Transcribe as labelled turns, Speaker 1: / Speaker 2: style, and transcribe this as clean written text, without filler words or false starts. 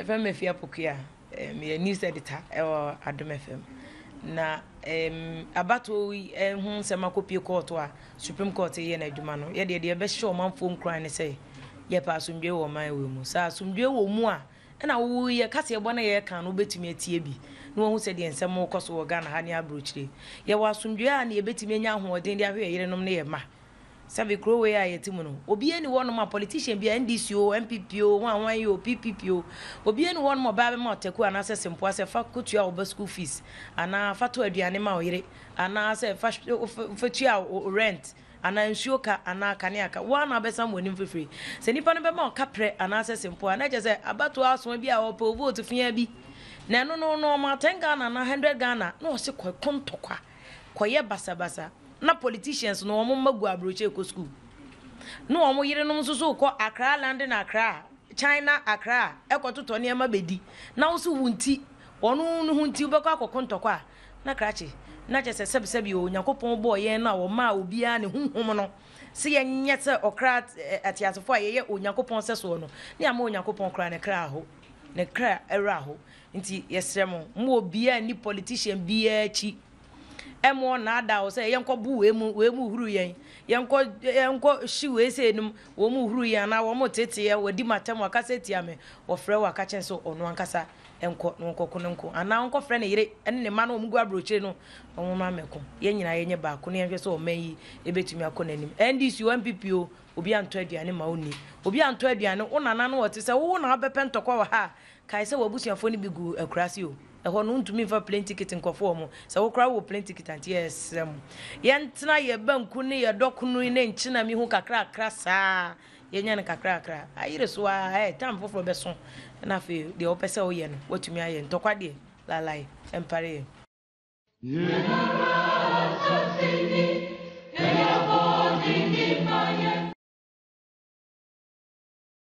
Speaker 1: Yɛfrɛ me Afia Pokuya. Meyɛ news editor ɛwɔ Adom FM. Na abatoɔ yi ho nsɛm akɔpie kɔɔto a Supreme Court yɛ n'adwuma no, yɛdeɛ deɛ yɛbɛhyɛ ɔmanfoɔ nkuran ne sɛ yɛpɛ asomdwoe wɔ ɔman wei mu. Sɛ asomdwoe wɔ mu a, ɛna wo yɛ kaseɛbɔ no a yɛreka no wobɛtumi atie bi na wahu sɛdeɛ nsɛm rekɔ so wɔ Ghana ha ne aburokyire. Yɛwɔ asomdwoe a na yɛbɛtumi anya ahoɔden de ahwɛ yɛn yerenom ne yɛn mma. Sɛbe kuro wei a yɛte mu no, obiara nni hɔnom a politician biara, NDC o, NPP o, hwan hwan yi o, PPP o, obiara nni hɔnom a ɔbaa bɛma wo taku anaasɛ sempoa sɛ fa kɔtua wo ba school fees anaa fa tɔ aduane ma wo yere anaasɛ fa fa tua wo rent anaa nsuo ka anaa kanea ka. Wo ara na wobɛsam w'anim fifiri. Sɛ nipa no bɛma wo kaprɛ anaasɛ sempoa a, na kyerɛ sɛ abatoɔ asoa bi a ɔpɛ wo vote fia bi. Na ɛno no, no ɔma 10 Ghana anaa 100 Ghana na ɔse kɔ ko ntɔkwa, kɔyɛ basabasa. Na politicians no wɔn mma gu aburokyire kɔ school. Na wɔn yerenom nso so kɔ Accra, London, Accra, China, Accra ɛkɔtotɔ nneɛma bɛdi. Na wo so wo nti, wɔn no ho nti wobɛkɔ akɔko ntɔkwa a, na krakye, na kyerɛ sɛ sɛbisɛbi o, Onyankopɔn bɔɔ yɛn no a ɔmaa obiara ne honhom no sɛ yɛnyɛ sɛ ɔkra ateasefoɔ a yɛyɛ Onyankopɔn sɛsoɔ no, ne ama Onyankopɔn koraa ne kra aho, ne kra werɛ aho. Nti yɛsrɛ mo, mma obiara nni politician biara akyi. Ɛmma ɔnnaadaa wo sɛ yɛnkɔ bo wei mu, wei mu huru yɛn, yɛnkɔ yɛnkɔ hye wei sei nom, wɔn mu huru yɛn anaa wɔn tete yɛn, wɔadi m'atɛm, wɔakasa atia me. Wɔfrɛ wo a, ka kyerɛ no sɛ ɔno ankasa nkɔ na ɔnkɔko ne nko anaa ɔnkɔfrɛ ne yere ne ne mma no a wɔgu aburokyire no na wɔmmra mmɛko. Yɛn nyinaa yɛnyɛ baako na yɛnhwɛ sɛ ɔman yi bɛtumi akɔ n'anim. NDC o, NPP o, obi antɔ aduane ma wonni. Obi antɔ aduane, wo nana no ɔte sɛ wo na wobɛpɛ ntɔkwa wɔ ha a, kae sɛ w'abusuafoɔ no bi gu akuraase o. Ɛhɔ no wontumi mfa plane ticket nkɔfo wɔn. Sɛ wo koraa wowɔ plane ticket a, nti yɛsrɛ mo yɛntena yɛn banku ne yɛn dɔkono ne nkyenam yi ho kakrakra saa. Yɛnya no kakrakra. Ayere so ara ɛ, time foforɔ bɛso na afei deɛ wopɛ sɛ woyɛ no woatumi ayɛ. Ntɔkwa deɛ, laalae, ɛmpare yɛn.
Speaker 2: Yɛn nyinaa asase ni.